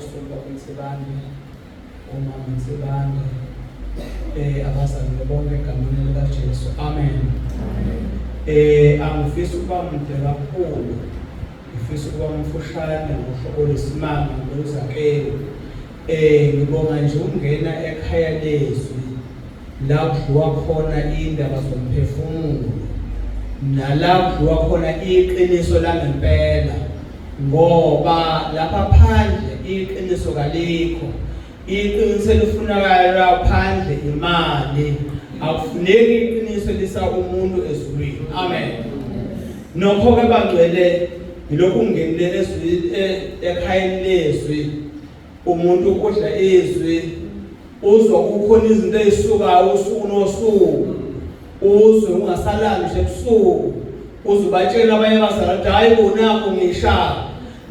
Apostle Bakwitsibande, uMama Nsibande, abazalwane bonke egameni likaJesu. Amen. Angifisi ukuba mude kakhulu. Ngifisa ukuba mfushane ngohlobo lwesimanga ngoZakewu. Ngibonga nje ukungena ekhaya lezwi la kudliwa khona indaba zomphefumulo nala kudliwa khona iqiniso langempela ngoba lapha phandle iqiniso kalikho. Iqiniso elifunakala phandle imali, akufuneki iqiniso lisa umuntu ezulwini. Amen. Nokho ke bangcwele, ngilokhu ngingenile ezwini ekhayeni lezwi, umuntu udla izwi, uzwa kukhona izinto ezisukayo usuku nosuku, uzwe ungasalali nje ebusuku, uze ubatshela abanye abazali ukuthi hayi bo nakho ngisha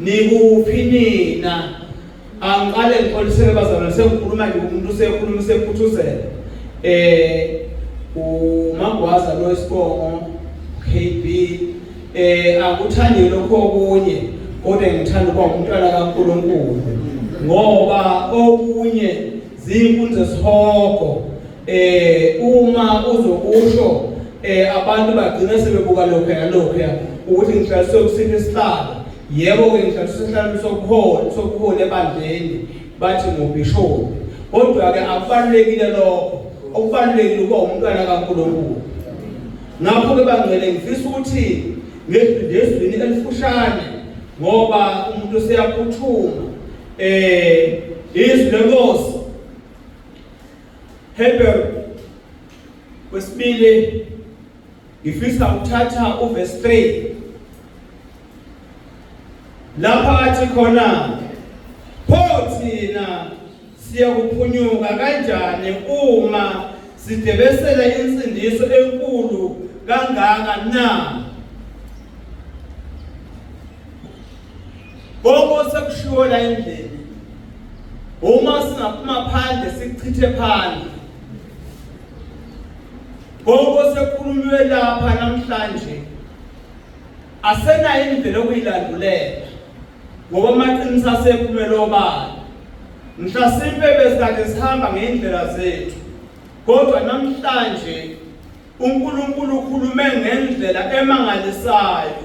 nikuphi nina. Angiqale ngixolisele bazalwane, sengikhuluma nje umuntu usekhuluma usephuthuzela. UMagwaza lo isibongo KB, akuthandi lokho okunye kodwa ngithanda ukuba umntwana kaNkulunkulu ngoba okunye zinkunzi zesihogo. Uma uzokusho abantu bagcina sebebuka lokho nalokho ukuthi ngihlaliswe kusiphi isihlalo. Yebo ke ngihlaliswe esihlalweni sobuholi, sobuholi ebandleni, bathi ngubhishobhi, kodwa ke akubalulekile lokho. Okubalulekile ukuba umntwana kaNkulunkulu. Ngakho ke bangcwele, ngifisa ukuthi ngezwini elifushane ngoba umuntu useyaphuthuma, izwi lenkosi Hebrew kwesibili, ngifisa ukuthatha uverse 3 lapha athi khona, pho thina siyakuphunyuka kanjani uma sidebesela insindiso enkulu kangaka na? Konke sekushiwo la endlini, uma singaphuma phandle sikuchithe phandle. Konke sekukhulunywe lapha namhlanje asenayo indlela yokuyilandulela ngoba amaqiniso asephumele obala. Mhlasimpe besikade sihamba ngendlela zethu, kodwa namhlanje uNkulunkulu ukhulume ngendlela emangalisayo,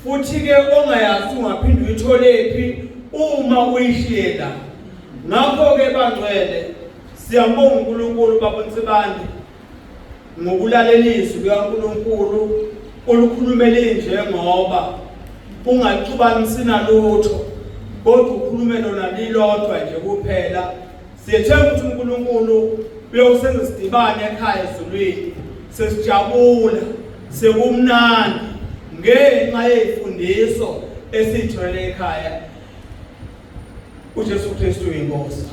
futhi ke ongayazi ungaphinde uyitholephi uma uyishiye la. Ngakho ke bangcwele, siyambonga uNkulunkulu Baba Nsibande ngokulalela izwi likaNkulunkulu olukhulumele njengoba ungaxubanisi nalutho, kodwa ukhulume lona lilodwa nje kuphela. Siyethemba ukuthi uNkulunkulu uyosenza sidibane ekhaya ezulwini sesijabula sekumnandi ngenxa yezifundiso esiyitholele ekhaya. uJesu Kristu inkosi.